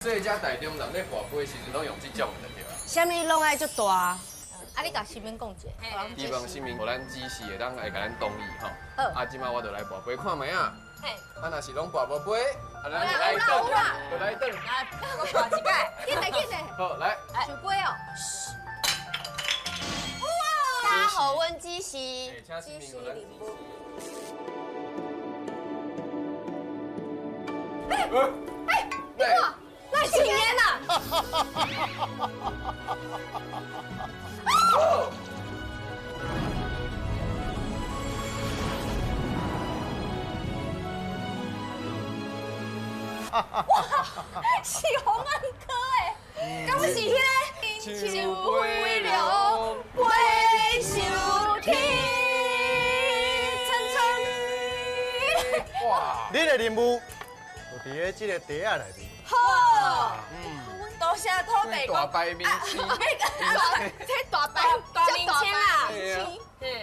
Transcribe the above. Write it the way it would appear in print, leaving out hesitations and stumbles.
所以遮台中人咧跋杯的时阵，攏用這種的就對啦。啥物攏愛足大。啊，你共神明講一下。希望神明予咱指示會當會共咱同意吼。好。啊，這擺我就來跋杯看覓啊。嘿。啊，若是攏跋無杯，啊，咱就來轉，就來轉。來，閣跋一擺。緊來緊來。好，來。想杯哦。哇！加予阮指示。請神明予咱指示。哎哎，你看，來青煙啦！哇，是洪恩哥哎，敢不是彼个？树飞了，飞上天，层层。哇！你的任務就佇咧這個袋仔內面。好，多謝土地公。大排面星，這大排